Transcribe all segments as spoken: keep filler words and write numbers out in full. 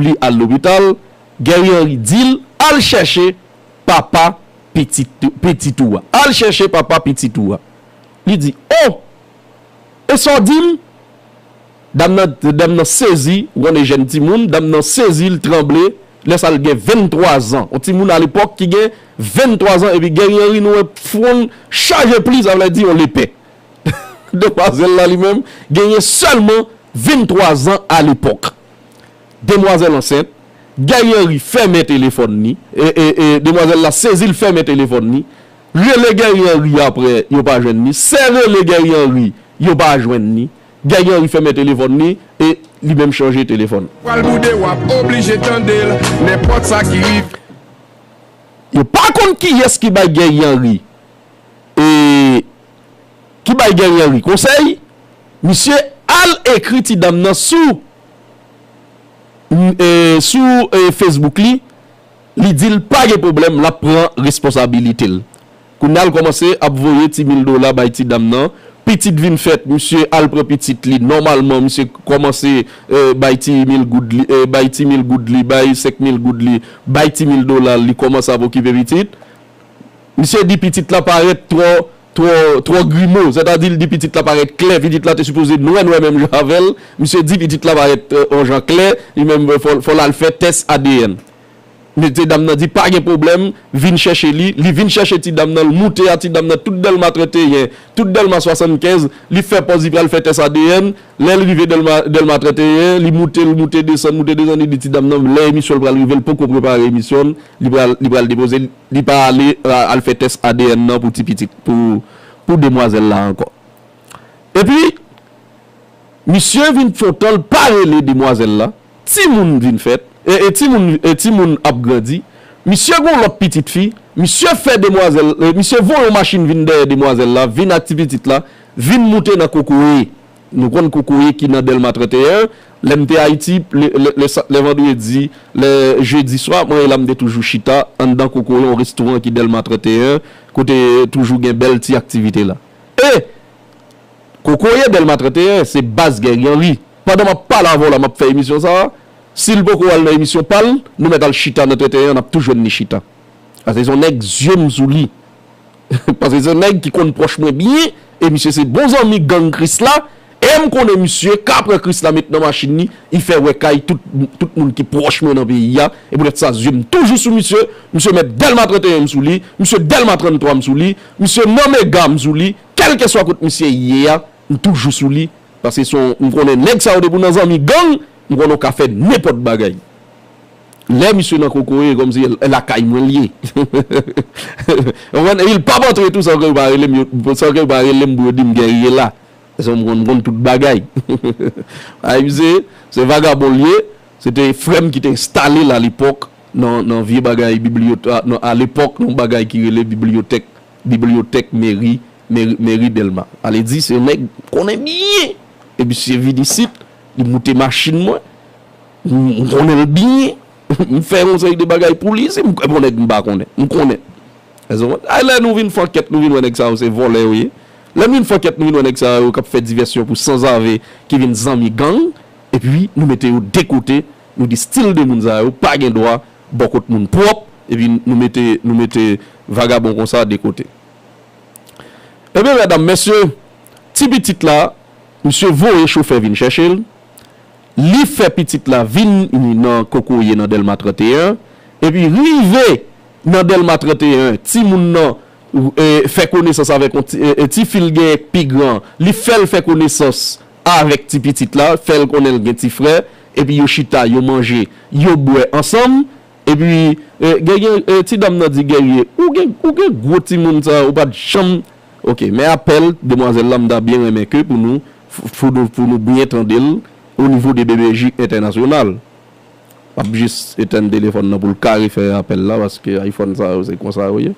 li al lopital, Guerrier Henry di l, al chèche papa pitit, pitit ou a. Al chèche papa pitit ou a. Li di, o! E sa w di m? Dam nan, dam nan sezi, ou konnen jèn timoun, dam nan sezi, l tranble, lè sa l gen venntwa zan. Yon timoun alepòk ki gen venntwa zan, epi Guerrier Henry nou wè fwon l chaje pli, sa vle di yon lepè. Demwazèl la li menm genyen sèlman venntwa zan alepòk. Demwazèl ansent, Guerrier Henry fèmen telefòn li, e, e, e, demwazèl la sezi l fèmen telefòn li, rele Guerrier Henry apre yo pa jwenn li, sè rele Guerrier Henry yo pa jwenn li, Guerrier Henry fèmen telefòn li e li menm chanje telefòn. Pral boude w ap oblije tande l, nenpòt sa ki rive. Yo pa konn kiyès ki bay Guerrier Henry e ki bay Guerrier Henry konsèy, misye al ekri ti dam nan sou, e, sou e, Facebook li, li di l pa gen pwoblèm, l ap pran responsabilite l. Kounye a l kòmanse ap voye ti mil dola bay ti dam nan. Pitit vin fèt, misye al pran pitit li. Nòmalman, misye kòmanse e, bay ti mil goud li, e, bay ti mil goud li, bay senk mil goud li, bay ti mil dola li, kòmanse ap okipe pitit. Misye di pitit la parèt twò, twò, twò grimo, sètadi l di pitit la parèt klè, pitit la te sipoze nwè nwè menm jan avè l, misye di pitit la parèt e, yon jan klè, li menm fò, fò l al fè tès A D N. Men ti dam nan di pa gen pwoblèm, vin chèche li, li vin chèche ti dam nan, l moute a ti dam nan tout Dèlma trannteyen, tout Dèlma swasannkenz, li fè pòz li pral fè tès A D N, lè l rive Dèlma, Dèlma trannteyen, li moute, l moute desann, moute desann, li di ti dam nan lè emisyon l pral rive, l poko prepare emisyon l, li pral, li pral depoze l, li pa ale a, al fè tès A D N nan pou ti pitit, pou, pou demwazèl la ankò. Epi, misye vin fè yon tan l pa rele demwazèl la, timoun vin fèt, e, e timoun, e timoun ap grandi, misye gen yon lòt pitit fi, misye fè demwazèl, e, misye voye yon machin vin dèyè demwazèl la, vin ak ti pitit la, vin moute nan Kokoye. Nou konn Kokoye ki nan Dèlma trannteyen, lè m te Ayiti, lè, lè, lè sa, lè vandredi, lè jedi swa, mwen e la m te toujou chita anndan Kokoye, yon restoran ki Dèlma trannteyen, kote toujou gen bèl ti aktivite la. E Kokoye Dèlma trannteyen, se baz Guerrier Henry. Pandan m ap pale avè w la, m ap fè emisyon sa a, si l poko al nan emisyon pa l, nou mèt al chita nan trannteyen an, n ap tou jwenn li chita. Paske se yon nèg zye m sou li. Paske se yon nèg ki konn pwòch mwen byen, e misye se bon zanmi gang Krisla, e m konnen misye ka pran Krisla met nan machin li, li fè wè kay tout, tout moun ki pwòch mwen nan peyi a, e poutèt sa zye m toujou sou misye, misye mèt Dèlma trannteyen m sou li, misye Dèlma tranntwa m sou li, misye nan Mega m sou li, kèlkeswa kot misye ye a, m toujou sou li, paske se yon, m konnen nèg sa yo depi w nan zanmi gang, m konnen w ka fè nenpòt bagay. Lè misye nan Kokoye, kòmsi lakay mwen l ye. Ou konprann? Epi l p ap antre tou san ke yo pa rele m, yo, san ke yo pa rele m pou yo di m Guerrier la. Paske m konn, m konn tout bagay. Ay, misye, se vagabon l ye, se te frè m ki te enstale l alepòk nan, nan vye bagay bibliyotèk, nan, alepòk, nan bagay ki rele bibliyotèk, bibliyotèk meri, meri, meri Dèlma. Ale di, se yon nèg m konnen byen. E misye vin isit, li moute machin mwen, m, m konnen l byen. M fè yon seri de bagay pou li, se m, yon nèg m pa konnen. M konnen. Ay, lè nou vin fè ankèt, nou vin wè nèg sa yo se vòlè yo ye. Lè n vin fè ankèt, nou vin wè nèg sa yo k ap fè divèsyon pou sanzave, ki vin zanmi gang, epi nou mete yo de kote, nou di stil de moun sa yo pa gen dwa bò kot moun pwòp, epi nou mete, nou mete vagabon konsa de kote. Ebyen, medam, mesye, ti pitit la, misye voye chofè vin chèche l, li fè pitit la vin nan Kokoye nan Dèlma trannteyen, epi rive nan Dèlma trannteyen, timoun nan, e, fè konesans avèk yon ti, e, e, tifi l gen pi gran, li fè l fè konesans avèk ti pitit la, fè l konnen l gen ti frè, epi yo chita, yo manje, yo bwè ansanm, epi, e, Guerrier, e, ti dam nan di Guerrier, ou gen, ou gen gwo timoun sa, ou pa t janm, oke, men apèl demwazèl la, m ta byen renmen ke pou nou, pou nou, pou nou byen tande l, o nivo de B B J entènasyonal. M ap jis etenn telefòn nan pou l ka refè apèl la, paske iPhone sa yo, se konsa yo ye.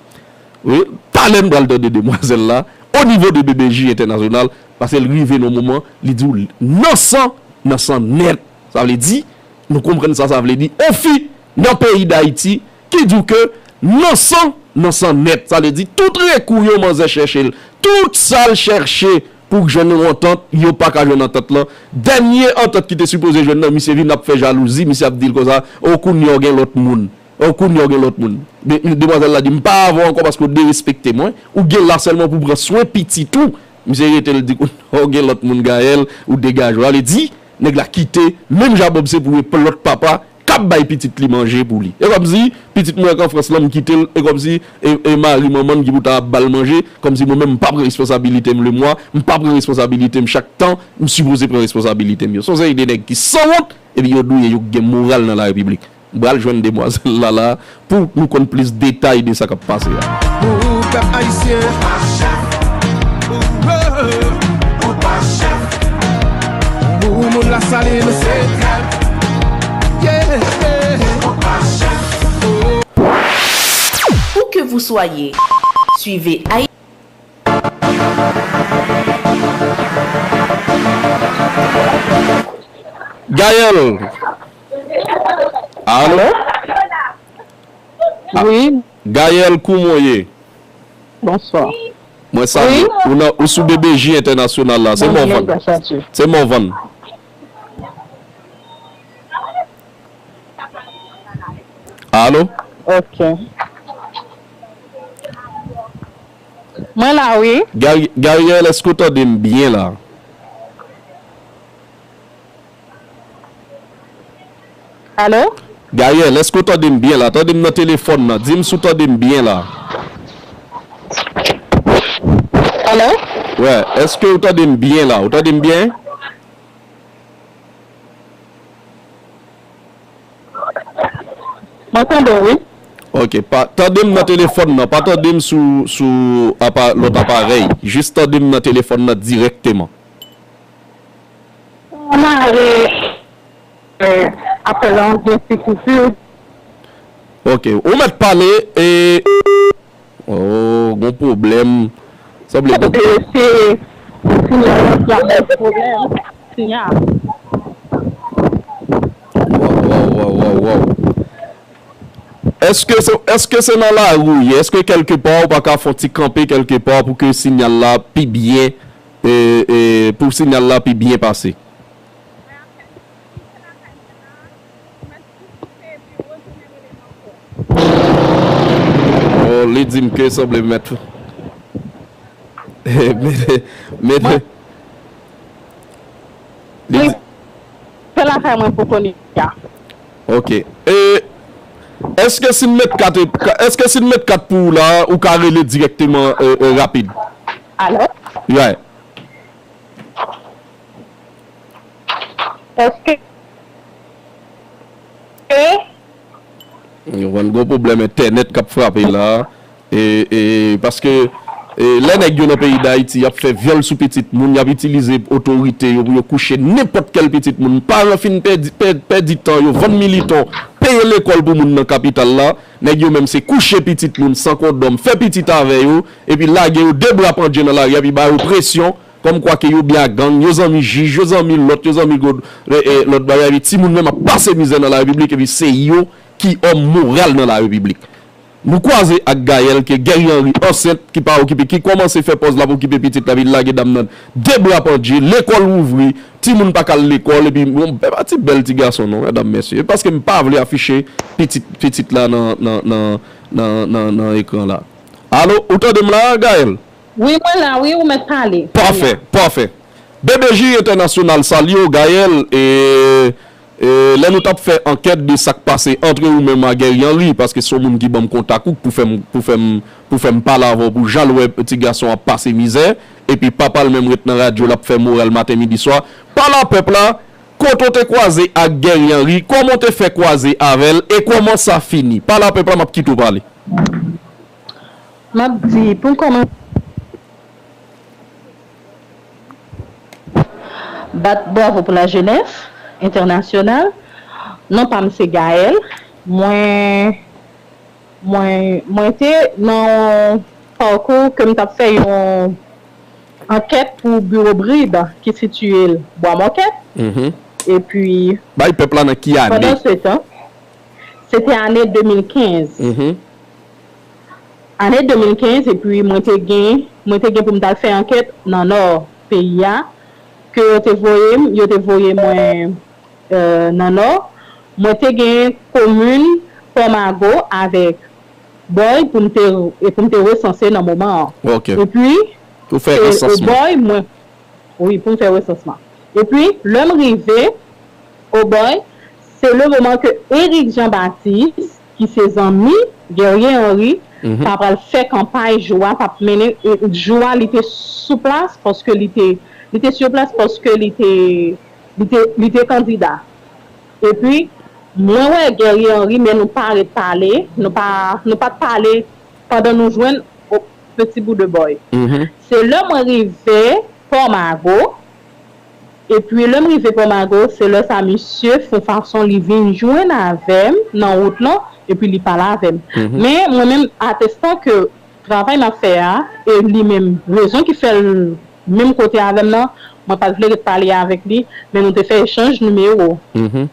Wi, talè m pral tande demwazèl la, o nivo de B B J entènasyonal, paske l rive nan moman, li di w nan san, nan san nèt. Sa vle di, nou konprann sa, sa vle di, on fi nan peyi Dayiti ki di w ke nan san, nan san nèt. Sa vle di, tout rekou yo manzè chèche l, tout sa l chèche pou jwenn yon antant, yo pa ka jwenn antant lan. Dènye antant ki te sipoze jwenn nan, misye vin ap fè jalouzi, misye ap di l konsa, o kounye a w gen lòt moun. O kounye a w gen lòt moun. De- Demwazèl la di, m pa avè w ankò paske w derespekte mwen. Ou gen la sèlman pou pran swen pitit ou. Misye rete l di, kounye a w gen lòt moun Gaëlle, ou degaje w. Sa vle di, nèg la kite, menm jan Bob se pou lòt papa, k ap bay pitit li manje pou li. E kòmsi, pitit mwen k an Frans lan, m kite l, e kòmsi, e, e mari manman l ki pou ta ap ba l manje, kòmsi mwen menm m pa pran responsabilite m lemwa, m pa pran responsabilite m chak tan, m sipoze pran responsabilite m yo. Se yon seri de nèg ki sanwont, epi yo douye, yo gen moral nan larepiblik. M pral jwenn demwazèl la la, pou nou konn plis detay de sa k ap pase a. Pou pèp ayisyen. Ou pa chèf. Pou moun Lasalin. Yeah. Ou pa chèf. Où que vous soyez, suivez Haïti. Gaëlle. Alo? Wi. Gaëlle, kouman w ye? Bonswa. Mwen salye. Ou nan, ou sou B B J Entènasyonal la. Se Morvan. Se Morvan. Alo? Ok. Mwen la, wi. Gaëlle, èske w tande m byen la? Alo? Gaëlle, èske w tande m byen la? Tande m nan telefòn nan. Di m si w tande m byen la. Alo? Wè, èske w tande m byen la? Ou tande m byen? Mwen tande w, wi. Ok, pa, tande m nan telefòn nan, pa tande m sou, sou apa, lòt aparèy. Jis tande m nan telefòn nan dirèkteman. Mare apèl an gen ti kouti. Ok, ou mèt pale e. Oh, gon pwoblèm. Sanble gon. Se sinyal la ki ap bay pwoblèm. Sinyal. Waw, waw, waw, waw, waw. Èske se, èske se nan lari w ye? Èske kèlkepa ou pa ka fè yon ti kanpe kèlkepa pou ke sinyal la pi byen, e, e, pou sinyal la pi byen pase? Oh, li di m ke sanble mèt. Mete, mete. Li di. Se lakay mwen pou kounye a. Ok. E, èske si n met kat, èske si n met kat pou ou la, ou ka rele dirèkteman, e, e, rapid? Alo? Right. Èske Yon gwo pwoblèm entènèt k ap frape la. E, e, paske, e, lè nèg yo nan peyi Dayiti, y ap fè vyòl sou pitit moun, y ap itilize otorite yo pou yo kouche nenpòt kèl pitit moun. Paran fin pèdi, pè-, pèdi tan yo, vann militon, peye lekòl pou moun nan kapital la. Nèg yo menm se kouche pitit moun san kondòm, fè pitit avè yo, epi lage yo de bra pandje nan lari a, epi ba yo presyon, kòmkwa ke yo byen ak gang, yo zanmi jij, yo zanmi lòt, yo zanmi gwo, e, e, lòt bagay, epi timoun menm ap pase mizè nan larepiblik, epi se yo ki òm moral nan larepiblik. Nou kwaze ak Gaëlle ke Guerrier Henry ansent, ki pa okipe, ki kòmanse fè pòz l ap okipe pitit la, epi l lage dam nan de bra pandje, lekòl ouvri, timoun pa ka al lekòl, epi bon, e pa ti bèl ti gason non, medam, mesye. E paske m pa vle afiche pitit, pitit la nan, nan, nan, nan, nan, nan ekran la. Alo, ou tande m la, Gaëlle? Wi, mwen la, wi, ou mèt pale. Pafè, pafè. B B J Entènasyonal salye w, Gaëlle, e, e, lè nou t ap fè ankèt de sa k pase antre ou menm a Guerrier Henry, paske se yon moun ki ban m kontak ou pou fè m, pou fè m, pou fè m pale avè w, pou jan l wè ti gason ap pase mizè, epi papa l menm ret nan radyo, l ap fè moral maten, midi, swa. Pale a pèp la, kote w te kwaze ak Guerrier Henry, kòman w te fè kwaze avè l, e kòman sa fini? Pale a pèp la, m ap kite w pale. M ap di, pou m kòmanse, bat bravo pou la jenès entènasyonal. Non pa m se Gaëlle. Mwen, mwen, mwen te nan yon pakou ke m t ap fè yon ankèt pou biwo BRIB ki sitiye l Bwa Mòkèt. Epi, bay pèp la nan ki ane? Pandan se tan, se te ane de mil kenz. Ane de mil kenz, epi mwen te gen, mwen te gen pou m t al fè ankèt nan Nò. peyi a, ke yo te voye m, yo te voye mwen, euh, nan Nò. Mwen te gen komin Pòmago avèk Bòy pou m te, e pou m te resanse nan moman an. Ok. Epi, Ou fè e, resansman. Bòy, mwen, wi, pou m fè resansman. Epi, lè m rive Obòy, se le moman ke Eric Jean Baptiste, ki se zanmi Guerrier Henry, Mhm. ta pral fè kanpay jou a, t ap mennen, e, jou a, li te sou plas, paske li te, li te sou plas, paske li te, li te, li te kandida. Epi, mwen wè Guerrier Henry, men nou pa ret pale, nou pa, nou pa t pale pandan nou jwenn o Petit Bout de Bòy. Mhm. Se lè mwen rive Pòmago, epi lè m rive Pòmago, se lè sa misye fon fason li vin jwenn avè m nan wout lan, epi li pale avè m. Mhm. Men mwen menm, atestan ke travay m ap fè a, e li menm, rezon ki fè l menm kote avè m nan, mwen pa t vle ret pale avèk li, men nou te fè echanj nimewo. Mhm.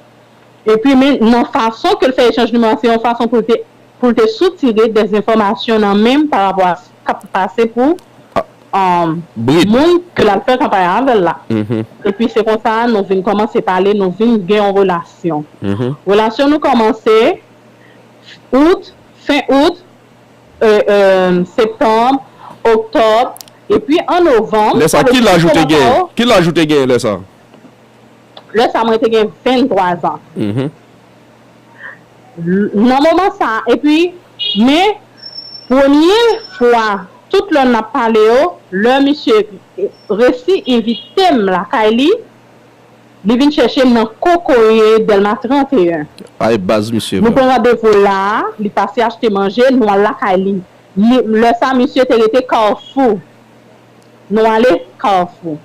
Epi, men nan fason ke l fè echanj nimewo, se yon fason pou l te, pou l te soutire dèzenfòmasyon nan men m pa rapò a sa k ap pase pou Ah. um, Brid. Moun ke l al fè kanpay avè l la. Mhm. Epi, se konsa, nou vin kòmanse pale, nou vin gen yon relasyon. Mhm. Relasyon nou kòmanse out, fen out, e, e, septanm, oktòb, epi an novanm. Lè sa, Sa vle ki di laj ou te koman sa gen? yo? Ki laj ou te gen lè sa? Lè sa, mwen te gen venntwa zan. Mhm. Nan moman sa, epi, men, premye fwa, tout lè n ap pale yo, lè misye resi envite m lakay li, li vin chèche m nan Kokoye Dèlma trannteyen. Ay, baz misye, Nou bro. pran randevou la, li pase achte manje, nou al lakay li. Li, lè sa, misye te rete Kafou. Nou ale Kafou.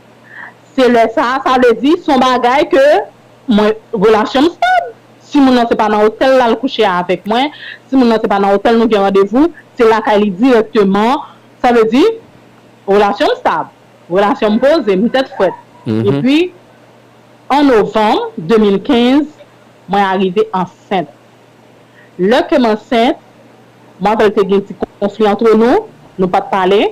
Se lè sa, sa vle di, se yon bagay ke mwen, relasyon m stab. Si moun nan se pa nan otèl l al kouche avèk mwen, si moun nan se pa nan otèl nou gen randevou, se lakay li dirèkteman. Sa vle di, relasyon m stab. Relasyon m poze, m tèt frèt. Mhm. Epi, an novanm de mil kenz, mwen arive ansent. Lè ke m ansent, mwen avè l te gen ti konfli antre nou, nou pa t pale,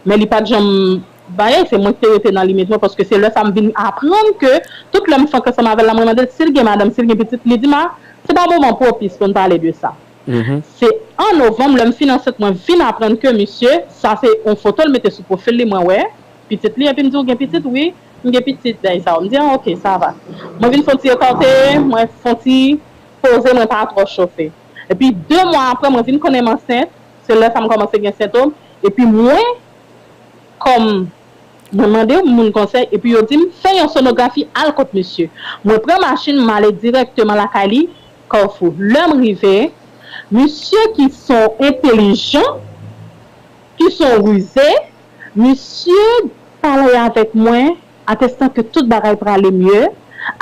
men li pa t janm bay, se mwen ki te rete nan limit mwen, paske se lè sa m vin aprann ke tout lè m fèk ansanm avè l la, mwen mande l si l gen madanm, si l gen pitit, li di m, a, se pa moman pwopis pou n pale de sa. Mhm. Se an novanm, lè m fin ansent, mwen vin aprann ke misye, sa se yon foto l mete sou pwofil li, mwen wè pitit li, epi m di, "Ou gen pitit?" "Wi, m gen pitit, dèy sa yo." M di, "Ah, ok, sa va." Mwen vin fè yon ti ekarte, mwen fè yon ti poze, mwen pa twò chofe. Epi, de mwa apre, mwen vin konnen m ansent, se lè sa m kòmanse gen sentòm, epi mwen, kòm mwen mande moun konsèy, epi yo di m, "Fè yon sonografi, al kot misye." Mwen pran machin, m ale dirèkteman lakay li, Kafou. Lè m rive, misye ki son entelijan, ki son rize, misye pale avèk mwen, atestan ke tout bagay prale mye,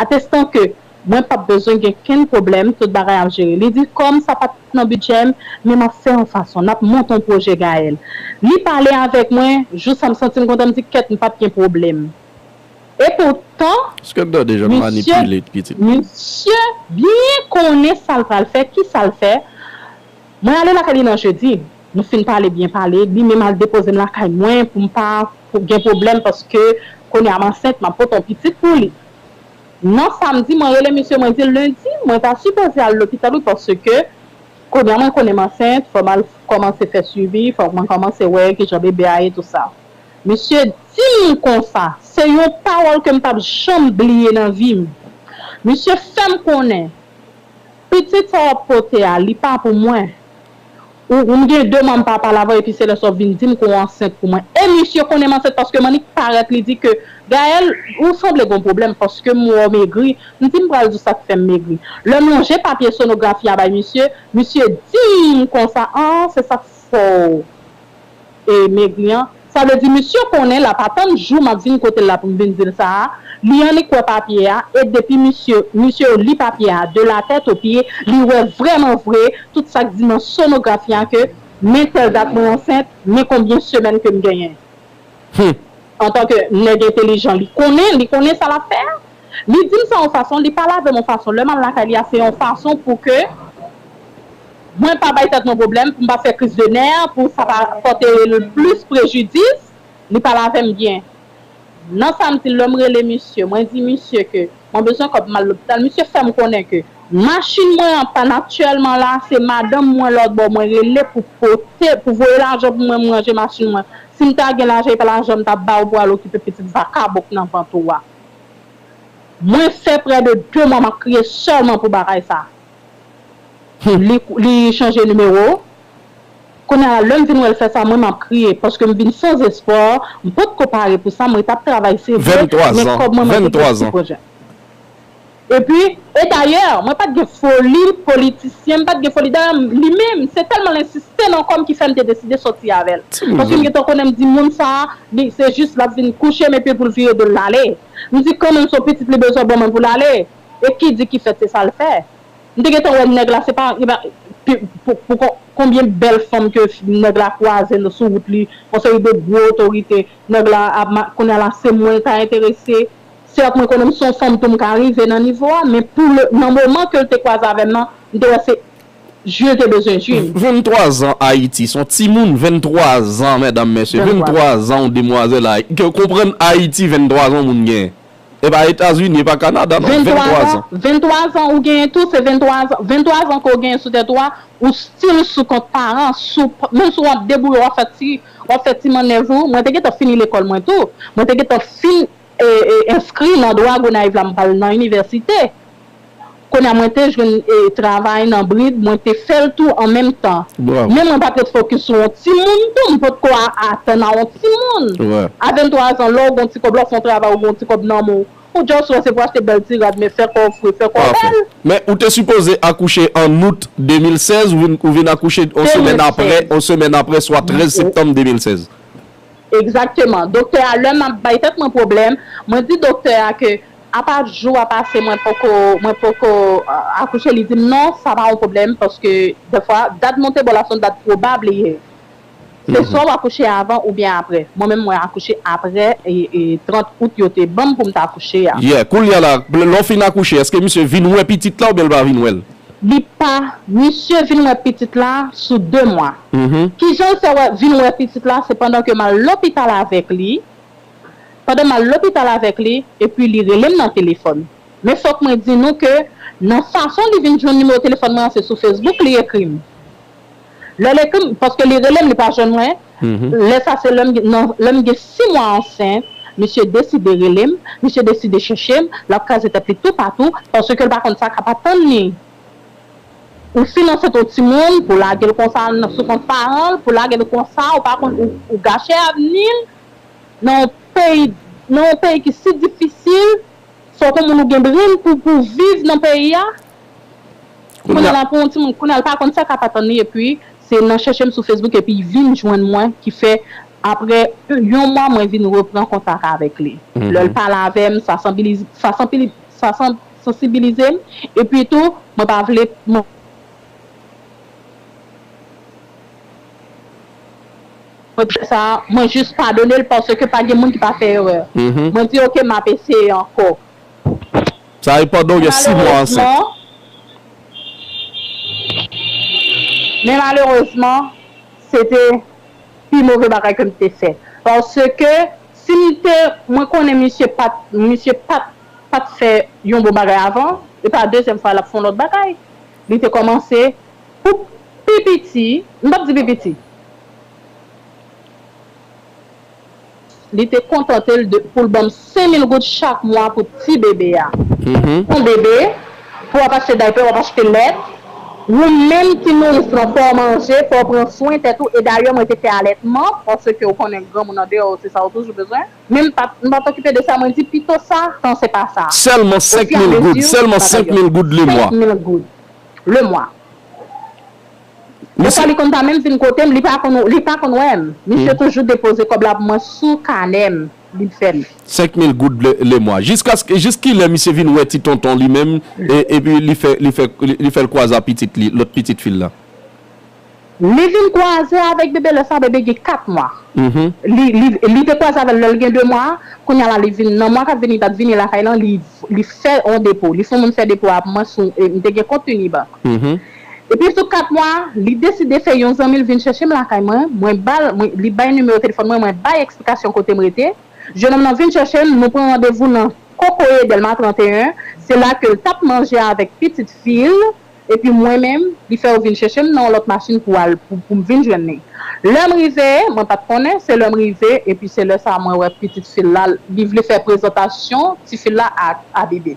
atestan ke mwen p ap bezwen gen kenn pwoblèm, tout bagay ap jere. Li di, "Kòm sa pa t nan bidjè m, men m ap fè yon fason, n ap monte yon pwojè, Gaëlle." Li pale avèk mwen, jou sa m santi m kontan, m di, "Kèt, m p ap gen pwoblèm." E poutan, Èske n tande jan misye, manipile pitit? Misye byen konnen sa l pral fè, ki sa l fè. Mwen ale lakay li nan jedi. Nou fin pale byen pale. Li menm al depoze m lakay mwen pou m pa pou gen pwoblèm paske kounye a m ansent, m ap pote yon pitit pou li. Nan samdi, mwen rele misye, mwen di l lendi, mwen ta sipoze al lopital wi paske kounye a mwen konnen m ansent, fò m al kòmanse fè swivi, fò mwen kòmanse wè kijan bebe a ye, tou sa. Misye di m konsa, se yon pawòl ke m p ap janm bliye nan vi m. Misye fè m konnen, pitit sa w ap pote a, li pa pou mwen. Ou, ou m gen de mwa m pa pale avè w, epi se lè sa w vin di m ke w ansent pou mwen. E misye konnen m ansent paske m annik parèt, li di ke, "Gaëlle, ou sanble gen yon pwoblèm paske m wè w megri." M di, "M pral di w sa k fè m megri." Lè m lonje papye sonografi a bay misye, misye di m konsa, "Ah, se sa k fè w e megri an." Sa vle di, misye konnen l ap atann jou m ap vin kote l la pou m vin di l sa a. Li annik wè papye a, e depi misye, misye li papye a, de la tèt o pye, li wè vrèman vre tout sa k di nan sonografi a ke men tèl dat mwen ansent, men konbyen semèn ke m genyen. Hmm. Antanke nèg entelijan, li konnen, li konnen sa l ap fè a. Li di m sa yon fason, li pale avè m yon fason. Lè m al lakay li a, se yon fason pou ke mwen pa bay tèt mwen pwoblèm, pou m pa fè kriz de nè, pou sa pa pote l plis prejidis, li pale avè m byen. Nan sa m di, lè m rele misye, mwen di misye ke mwen bezwen kòb m al lopital. Misye fè m konnen ke machin mwen an pa n aktyèlman la, se madanm mwen lòt bò mwen rele pou pote, pou voye lajan pou mwen, m ranje machin mwen. Si m ta gen lajan, e pa lajan m t ap ba w pou al okipe pitit vakabon k nan vant ou a. Mwen fè prè de de mwa m ap kriye sèlman pou bagay sa. Li, li chanje nimewo. Kounye a la, lè m vin wè l fè sa, mwen m ap kriye, paske m vin san espwa, m potko pare pou sa, mwen t ap travay, se vre, men kòb mwen, mwen te gen ti pwojè. Epi, e dayè, mwen pa t gen foli politisyen, m pa t gen foli, dayè, li menm, se tèlman l ensiste nan kò m ki fè m te deside sòti avè l. Paske m gentan konnen, m di, moun sa, li, se jis l ap vin kouche m epi pou l vire do l l ale. M di, kanmenm, se yon pitit li bezwen ban mwen pou l ale. E ki di ki fèt, se sa l fè. M te gentan wè nèg la, se pa, li pa, pou, pou, pou kon- konbyen bèl fanm ke nèg la kwaze sou wout li, yon seri de gwo otorite, nèg la ap ma- kounye a la, se mwen l ta enterese. Sèt, mwen konnen m se yon fanm tou, m ka rive nan nivo a, men pou le, nan moman ke l te kwaze avè m nan, m te wè se jwi l te bezwen jwi m. Venntwa zan Ayiti, se yon timoun, venntwa zan, medam, mesye, venntwa zan, yon demwazèl Ayiti, ke konprann Ayiti, venntwa zan moun gen. E pa Etazini, e pa Kanada, non, venntwa zan. Venntwa zan ou genyen tou, se venntwa zan, venntwa zan ke w genyen sou tèt ou a, ou still sou kont paran, sou, menm si w ap debouye, w ap fè ti, w ap fè ti mannèv ou. Mwen te gentan fini lekòl mwen tou. Mwen te gentan fin, e, e, enskri nan dwa Gonayiv la, m pral nan inivèsite. Kounye a mwen te jwenn, e, travay nan brid, mwen te fè l tou an menm tan. Men mwen pa t ret fokis sou yon timoun tou, m potko a- atann a yon timoun. A venntwa zan, lè w gen yon ti kòb, lè w fè yon travay, ou gen yon ti kòb nan men w, ou just wè se pou achte bèl ti rad, men fè kò w fre, fè kò w bèl. Men ou te sipoze akouche an out de mil sèz, ou vin, ou vin akouche yon semèn apre, yon semèn apre, swa trèz septanm de mil sèz. Egzakteman. Doktè a, lè m ap bay tèt mwen pwoblèm, mwen di doktè a ke apa jou a pase, mwen poko, mwen poko, a, akouche, li di m non, sa pa yon pwoblèm, paske dèfwa, dat mwen te ba w la, se yon dat pwobab li ye. Se swa w akouche avan oubyen apre. Mwen menm, mwen akouche apre, e, e, trant out yo te ban m pou m ta akouche a. Yeah, kounye a la, lè w fin akouche, èske misye vin wè pitit la oubyen l pa vin wè l? Li pa, misye vin wè pitit la sou de mwa. Kijan l fè wè, vin wè pitit la, se pandan ke m al lopital avèk li. Pandan m al lopital avèk li, epi li rele m nan telefòn. Men fòk mwen di nou ke nan fason li vin jwenn nimewo telefòn mwen an, se sou Facebook li ekri m. Lè l ekri m, paske li rele m, li pa jwenn mwen. Lè sa se lè m, nan, lè m gen sis mwa ansent, misye deside rele m, misye deside chèche m, l ap kraze tèt li toupatou, paske l pa konn sa k ap atann li. Ou fin ansent yon timoun, pou lage l konsa nan sou kont paran l, pou lage l konsa, ou pa konn, ou, ou gache avni l nan yon peyi, nan yon peyi ki si difisil, fòk yon moun ou gen brenn pou, pou viv nan peyi a. Kounye a la, pou yon timoun, kounye a l pa konn sa k ap atann li, epi se nan chèche m sou Facebook, epi l vin jwenn mwen, ki fè, apre yon mwa, mwen vin repran kontak avèk li. Lè l pale avè m, sa sanbilize, sa sanbilize, sa san- sansibilize m. Epi tou, mwen pa vle, mwen, mwen di sa, mwen jis padone l paske pa gen moun ki pa fè erè. Mwen di, "Ok, m ap eseye ankò." Sa e pandan w gen sis mwa ansent. Men malerezman, se te pi move bagay ke m te fè. Paske si m te, mwen konnen misye pa t, misye pa t, pa t fè yon bon bagay avan, e pa dezyèm fwa l ap fè yon lòt bagay. Li te kòmanse pou pi piti, m p ap di pi piti. Li te kontante l de, pou l ban m senk mil goud chak mwa pou ti bebe a. Yon bebe, pou w ap achte daypè, w ap achte lèt, ou menm ki nouris lan, fò w manje, fò w pran swen tèt ou, e dayè mwen te fè alètman, paske w konnen granmoun andeyò, se sa w toujou bezwen. Men m pa, m pa t okipe de sa, mwen di pito sa, tan se pa sa. Sèlman senk mil goud, sèlman senk mil goud le mwa. Senk mil goud le mwa. Dèfwa li konn pa menm vin kote m, li pa konn, li pa konn wè m. Misye toujou depoze kòb la pou mwen sou kanè m, li fè m. Senk mil goud le, le mwa. Jiskaske, jis kilè misye vin wè ti tonton li menm, e, epi li fè, li fè, li, li fè l kwaze a pitit li, lòt pitit fi l la? Li vin kwaze avèk bebe lè sa, bebe gen kat mwa. Li, li, li te kwaze avè l lè l gen de mwa, kounye a la li vin, nan mwa k ap vini, li t ap vini lakay lan, li, li fè yon depo, li fè yon moun fè depo a pou mwen sou, e, m te gen kont Unibank. Epi sou kat mwa, li deside fè yon zanmi l vin chèche m lakay mwen, mwen ba l, mwen, li bay nimewo telefòn mwen, mwen bay eksplikasyon kote m rete. Jenòm nan vin chèche m, nou pran randevou nan Kokoye Dèlma trannteyen, se la ke l t ap manje avèk pitit fi l, epi mwen menm, li fè yo vin chèche m nan yon lòt machin pou al, pou, pou m vin jwenn li. Lè m rive, mwen pa t konnen, se lè m rive, epi se lè sa a mwen wè pitit fi l la, li vle fè prezantasyon ti fi l la a, a bebe.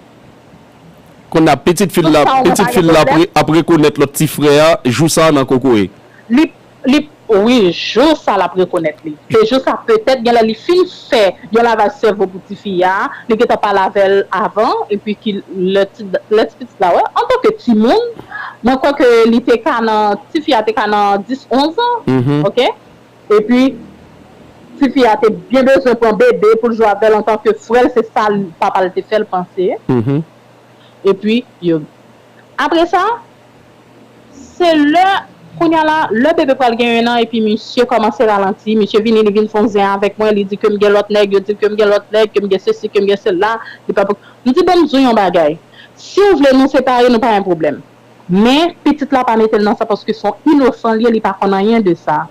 Kounye a, pitit fi l la, pitit fi l la ap rekonèt lòt ti frè a jou sa a nan Kokoye. Li, li, wi, jou sa l ap rekonèt li. Se jou sa, petèt, genlè li fin fè yon lavaj sèvo pou ti fi a, li gentan pale avè l avan, epi ki lè ti, lè ti pitit la wè, antanke timoun, mwen kwè ke li te ka nan, ti fi a te ka nan dis, onz an, oke? Epi, ti fi a te byen bezwen pran bebe pou l jwe avè l antanke frè l, se sa papa l te fè l panse. Epi, yo. Apre sa, se lè, kounye a la, lè bebe pral gen en an, epi misye kòmanse ralanti, misye vini, li vin fè yon zen avèk mwen, li di ke m gen lòt nèg, yo di ke m gen lòt nèg, ke m gen sesi, ke m gen sela, li pa pou. M di, bon, m di w yon bagay. Si w vle nou separe, nou pa gen pwoblèm. Men, pitit la pa mete l nan sa, paske se yon inosan l ye, li pa konn anyen de sa.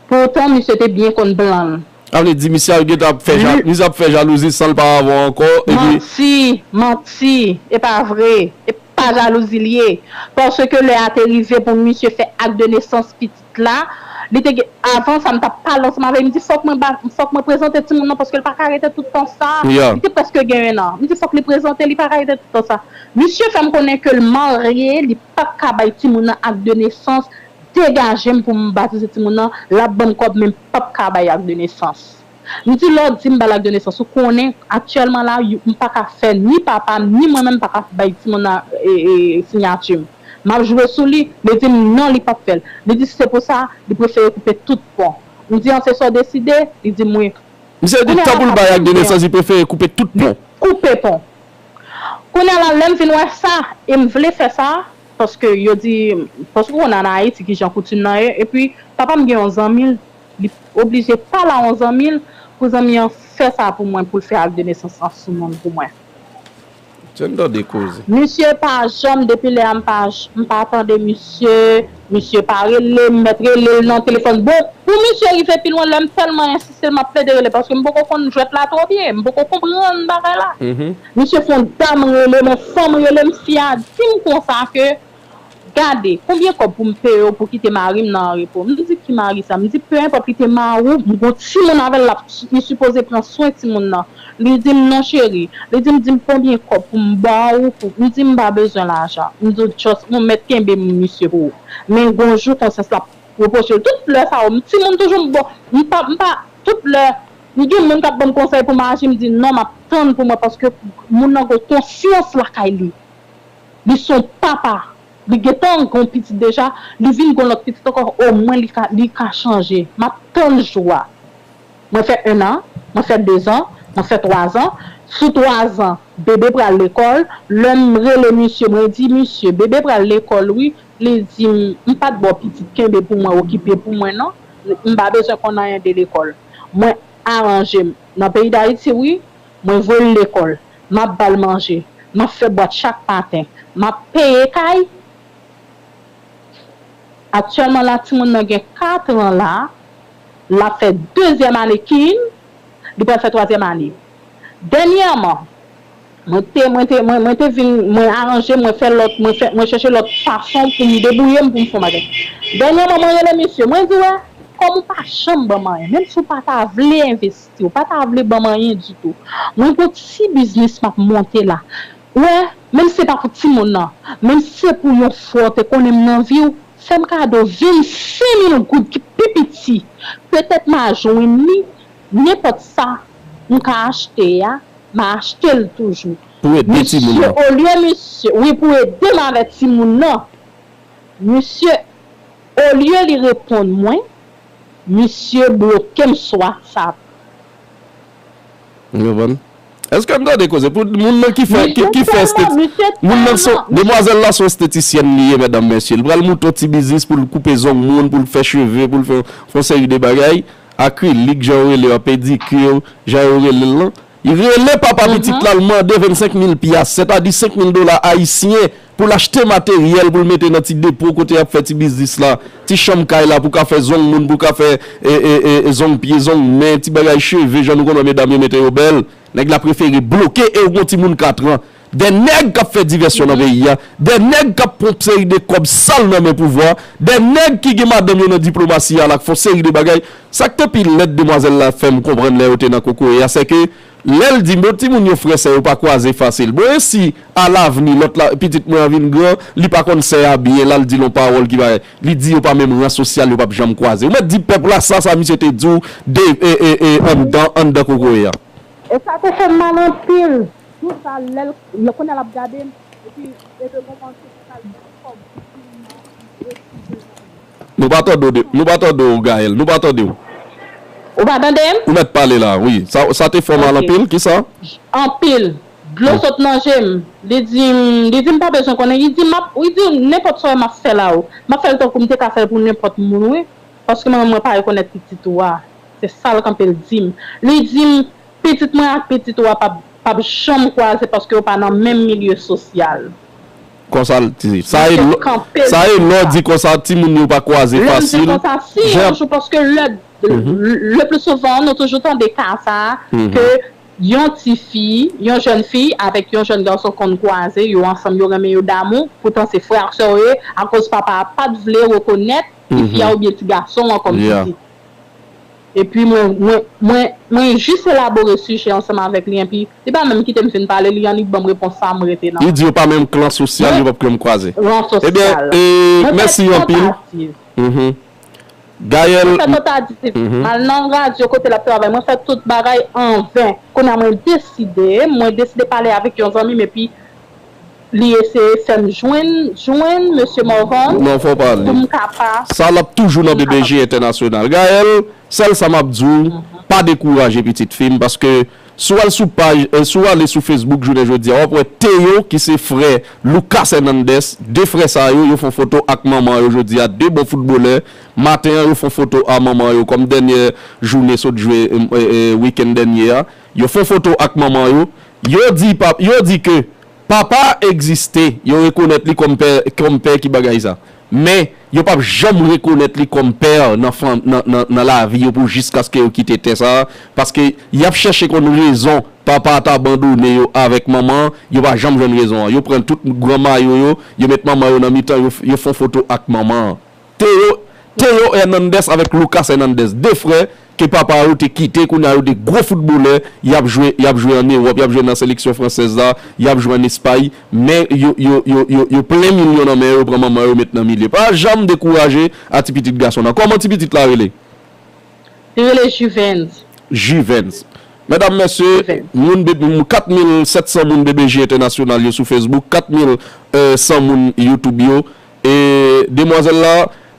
Poutan, misye te byen konn plan l. Sa vle di, misye ap gentan ap fè, misye ap fè jalouzi san l pa avè w ankò, epi. Manti, manti, e pa vre, e pa jalouzi l ye. Paske lè a te rive pou misye fè ak de nesans pitit la, li te gen, avan sa, m t ap pale ansanm avè l, m di, fòk mwen ba, fòk mwen prezante timoun nan, paske l pa ka rete tout tan sa. Li te prèske gen en an. M di, fòk li prezante, li pa ka rete tout tan sa. Misye fè m konnen ke l marye, li p ap ka bay timoun nan ak de nesans, degaje m pou m batize timoun nan, l ap ban m kòb, men m p ap ka bay ak de nesans. M di, lè w di m ba l ak de nesans, ou konnen, aktyèlman la, m pa ka fè ni papa m, ni mwen menm, m pa ka bay timoun nan e, e, siyati m. M ap jwe sou li, li di m non, li p ap fè l. Li di se pou sa, li prefere koupe tout pon. M di an, se sa w deside? Li di m wi. Misye di, tan pou l bay ak de nesans, li prefere koupe tout pon. Koupe pon. Kounye a la, lè m vin wè sa, e m vle fè sa, paske yo di, paske ou konn an Ayiti kijan koutim nan ye, epi papa m gen yon zanmi l, li oblije pale a yon zanmi l pou zanmi an fè sa pou mwen, pou l fè ak de nesans an sou non l pou mwen. Jan n tande koze. Misye pa janm, depi lè a m pa, m pa tande misye, misye pa rele m, m mèt rele l nan telefòn. Bon, pou misye rive pi lwen, lè m tèlman ensiste, m ap plede rele, paske m poko konn jwèt la twò byen, m poko konprann bagay la. Misye fè yon dam rele m, yon fanm rele m, fi a di m konsa ke, gade, konbyen kòb pou m peye w pou kite mari m nan anrepo? M di, ki mari sa? M di, pe enpòt li te mari w, m gon timoun avè l, l ap, li sipoze pran swen timoun nan. Li di m, non cheri. Li di m, di m konbyen kòb pou m ba ou pou, m di m pa bezwen lajan. M di w, just, ou mèt kenbe misye pou ou. Men gon jou konsyans la ap repwoche l. Tout lè sa yo, m timoun toujou m bon, m pa, m pa, tout lè, m gen moun k ap ban m konsèy pou m aji, m di non, m ap tann pou mwen, paske moun nan gon konsyans lakay li. Li se yon papa. Li gentan gen yon pitit deja, li vin gen yon lòt pitit ankò, omwen li ka, li ka chanje. M ap tann jou a. Mwen fè en an, mwen fè dezan, mwen fè twazan. Sou twazan, bebe pral lekòl. Lè m rele misye, mwen di, misye, bebe pral lekòl wi. Li di m, m pa t ba w pitit kenbe pou mwen, okipe pou mwen non. M pa bezwen konn anyen de lekòl. Mwen aranje m. Nan peyi Dayiti wi, mwen voye l lekòl. M ap ba l manje. M ap fè bwat chak maten. M ap peye kay. Aktyèlman la, timoun nan gen kat an la, l ap fè dezyèm ane kin, li pral fè twazyèm ane. Dènyèman, mwen te, mwen te, mwen, mwen te vin, mwen aranje, mwen fè lòt, mwen fè, mwen chèche lòt fason pou m debouye m pou m fè yon bagay. Dènyèman, mwen rele misye, mwen di, wè, kòm ou pa janm ban m anyen, menm si w pa ta vle envesti, ou pa ta vle ban m anyen ditou, mwen gon ti biznis m ap monte la. Wè, menm si se pa pou timoun nan, menm si se pou yon fwa w te konnen m nan vi w, fè m kado vennsenk mil goud ki pi piti. Petèt m a jwenn li, nenpòt sa m ka achte a, m a achte l toujou. Pou ede timoun nan. Misye, olye misye, wi, pou ede m avèk timoun nan. Misye, olye li reponn mwen, misye bloke m sou WhatsApp. Ou konprann? Èske m tande koze? Pou moun nan ki fè, ki, ki fè estet-, moun nan se, demwazèl la se yon estetisyèn li ye, medam, mesye. Li pral monte yon ti biznis pou l koupe zong moun, pou l fè cheve, pou l fè, fè yon seri de bagay. Akrilik, jan yo rele yo, pedikir, jan yo rele l lan. Li rele papa pitit la, l mande vennsenk mil pyas, sètadi senk mil dola ayisyen, pou l achte materyèl, pou l mete nan ti depo kote y ap fè ti biznis la, ti chanm kay la, pou ka fè zong moun, pou ka fè e, e, e, e, zong pye, zong men, ti bagay cheve, jan nou konn wè medam yo mete yo bèl. Nèg la prefere bloke e yon timoun kat an. De nèg k ap fè divèsyon nan peyi a, de nèg k ap pran seri de kòb sal nan men pouvwa, de nèg ki gen madanm yo nan diplomasi a la k fè yon seri de bagay. Sa k te pi lèd demwazèl la fè m konprann lè yo te nan kokoye a, se ke lè l di, bon, timoun yo frè sè yo pa kwaze fasil. Bon, e si alavni lòt la, pitit mwen an vin gran, li pa konn sè a byen, la l di l yon pawòl ki pa, li di yo pa menm ran sosyal, yo p ap janm kwaze. Ou mèt di pèp la sa, sa misye te di w de, e, e, e, anndan, anndan kokoye a. E sa te fè m mal anpil. Tout sa, lè l, lè kounye a l ap gade m, epi, epi mwen panse se sa l di kòb. Nou pa tande w de, nou pa tande w, Gaëlle, nou pa tande w. Ou pa tande m? Ou mèt pale la, wi. Sa, sa te fè w mal anpil, kisa? Anpil. Dlo sot nan je m. Li di m, li di m pa bezwen konnen. Li di m, m ap, li di m nenpòt sa w wè m ap fè la, wi. M ap fè l tankou m te ka fè l pou nenpòt moun, wi. Paske mwen menm mwen pa rekonèt pitit ou a. Se sa l kanpe l di m. Li di m, pitit mwen ak pitit ou a p ap, p ap janm kwaze paske yo pa nan menm milye sosyal. Konsa l di. Sa e lè, sa e lè w di konsa timoun yo pa kwaze fasil. Lè m di konsa, si yon jou, paske lè, le pli souvan, nou toujou tande ka sa a, ke yon ti fi, yon jèn fi avèk yon jèn gason konn kwaze, yo ansanm, yo renmen yo damou, poutan se frè ak sè yo ye, akoz papa a pa t vle rekonèt ti fi a oubyen ti gason an kòm pitit. Epi mwen, mwen, mwen, mwen jis elabore sijè ansanm avèk li, epi li pa menm kite m fin pale, li annik ban m repons sa, m rete nan. Li di yo pa menm klan sosyal, yo p ap janm kwaze. Ran sosyal. Ebyen, e, mèsi anpil. Gaëlle. Mwen fè tantativ. M al nan radyo kote l ap travay. Mwen fè tout bagay anven. Kounye a mwen deside, mwen deside pale avèk yon zanmi m epi li eseye fè m jwenn, jwenn mesye Morvan pou m ka pa. Sa l ap toujou nan B B G entènasyonal. Gaëlle, sèl sa m ap di w, pa dekouraje pitit fi m, paske si w al sou paj, e, si w ale sou Facebook jounen jodi a, w ap wè Theo, ki se frè Lucas Hernandez, de frè sa yo, yo fè yon foto ak manman yo jodi a, de bon foutbolè. Maten an, yo fè yon foto a manman yo kòm dènyè jounen sot jwe, e, e, e, wikenn dènye a. Yo fè yon foto ak manman yo. Yo di pa, yo di ke papa egziste, yo rekonèt li kòm pè, kòm pè ki bagay sa. Men, yo p ap janm rekonèt li kòm pè nan, nan, nan, nan lavi yo pou jiskaske yo kite tè sa a, paske y ap chèche konn rezon papa a t abandone yo avèk manman an, yo pa janm jwenn rezon an. Yo pran tout gran mayo yo, yo met manman yo nan mitan, yo, yo fè yon foto ak manman an. Theo, Theo Hernandez avèk Lucas Hernandez, de frè ke papa yo te kite, kounye a yo de gwo foutbolè, y ap jwe, y ap jwe ann Ewòp, y ap jwe nan seleksyon fransèz la, y ap jwe ann Espay, men yo, yo, yo, yo, yo plen milyon nan men yo, yo pran manman yo met nan milye. Pa janm dekouraje a ti pitit gason nan. Kòman ti pitit la rele? Li rele Juvens. Juvens. Medam, mesye, moun, moun, kat mil sèt san moun B B G entènasyonal yo sou Facebook, kat mil san moun YouTube yo. E demwazèl la,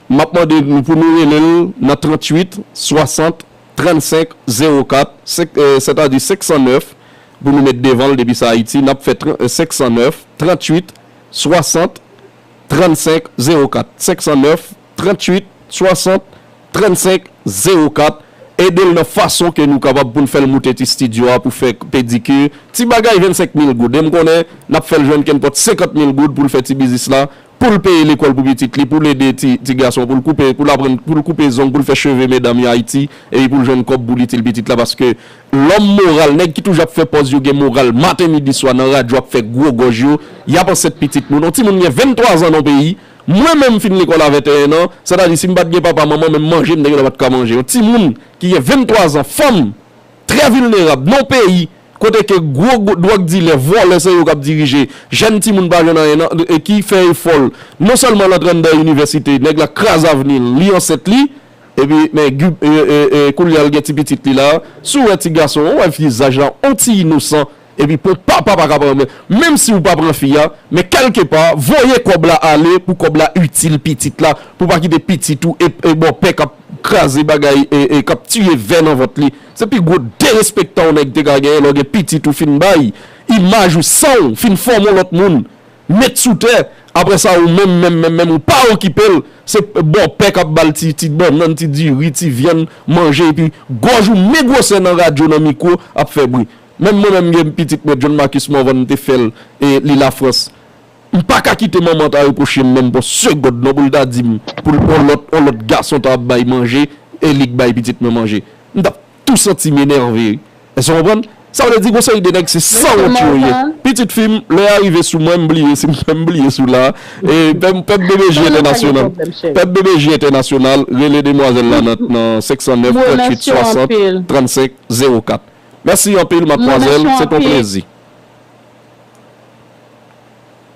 m ap mande nou pou nou rele l nan tranntuit swasant trannsenk zewo kat, senk, e, sètadi senk san nèf, pou nou met devan l depi sa Ayiti, n ap fè tran-, e, senk san nèf, tranntuit swasant trannsenk zewo kat, senk san nèf, tranntuit swasant trannsenk zewo kat. Ede l nan fason ke nou kapab pou n fè l moute ti estidyo a pou fè pedikir. Ti bagay vennsenk mil goud. E m konnen n ap fè l jwenn kenpòt senkant mil goud pou l fè ti biznis la, pou l peye lekòl pou pitit li, pou l ede ti, ti gason, pou l koupe, pou l aprann, pou l koupe zong, pou l fè cheve medam yo Ayiti, epi pou l jwenn kòb pou l itil pitit la, paske lòm moral, nèg ki toujou ap fè pòz yo gen moral, maten, midi, swa, nan radyo ap fè gwo gòj yo, y ap ansent pitit moun. Yon timoun gen venntwa zan nan peyi, mwen menm m fin lekòl a venteyen an, sètadi si m pa t gen papa, manman, menm manje m te gentan pa t ka manje. Yon timoun ki gen venntwa zan, fanm, trè vilnerab, nan yon peyi kote ke gwo, gwo dwòg dilè, vòlè, se yo k ap dirije, jèn timoun pa jwenn anyen nan, e ki fè efò l, non sèlman l antre anndan inivèsite, nèg la kraze avni l, li ansent li, epi, men, e, e, e, koulye a l gen ti pitit li la, si w wè ti gason, w wè vizaj la, on ti inosan, epi pou papa pa ka pran, men, menm si w pa pran fi a, men kèlkepa, voye kòb la ale pou kòb la itil pitit la, pou pa kite pitit ou e, e bòpè k ap kraze bagay, e, e k ap tiye vè nan vant li. Se pi gwo derespektan yon nèg te ka genyen lè w gen pitit ou fin bay, imaj ou, san w, fin fòme yon lòt moun, met sou tè. Apre sa, ou menm, menm, menm, menm, ou pa okipe l. Se bòpè k ap ba l ti, ti bannann, ti diri, ti vyann, manje, epi gòj ou men gwosè nan radyo, nan mikwo, ap fè bri. Menm mwen menm, gen pitit mwen, John Marcus Morvan, m te fè l, e li Lafrans. M pa ka kite manman ta repwoche m menm pou segonn non, pou l ta di m pou l, yon lòt, yon lòt gason ta ap bay manje e li k bay pitit mwen manje. M t ap tou santi m enève wi. Èske w konprann? Sa vle di gon seri de nèg se sanwont yo ye. Pitit fi m, lè a rive sou mwen, m bliye si m bliye sou la. E pèp, pèp B B J entènasyonal. Pèp B B J entènasyonal, rele demwazèl la nan, nan senk san nèf, tranntuit, swasant, trannsenk, zewo kat. Mèsi anpil, madmwazèl, se t on plezi.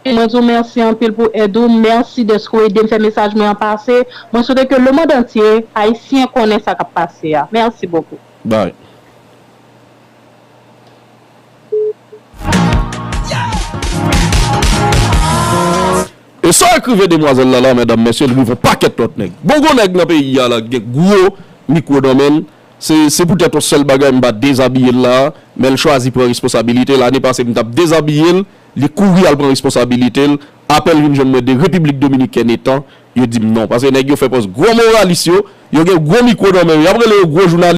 Mwen di w mèsi anpil pou èd ou. Mèsi dèske w ede m fè mesaj mwen an pase. Mwen swete ke lemonn antye, Ayisyen konnen sa k ap pase a. Mèsi bokou. Bye. E sa w rive demwazèl la la, medam, mesye, l rive yon pakèt lòt nèg. Bon, gon nèg nan peyi a la ki gen gwo mikwo nan men l. Se, se poutèt yon sèl bagay m pa dezabiye l la, men l chwazi pran responsabilite l. Ane pase m t ap dezabiye l, li kouri al pran responsabilite l. Apèl vin jwenn mwen de Repiblik Dominikèn etan, yo di m non. Paske nèg yo fè pòz gwo moralis yo, yo gen gwo mikwo nan men yo, y ap rele yo gwo jounalis.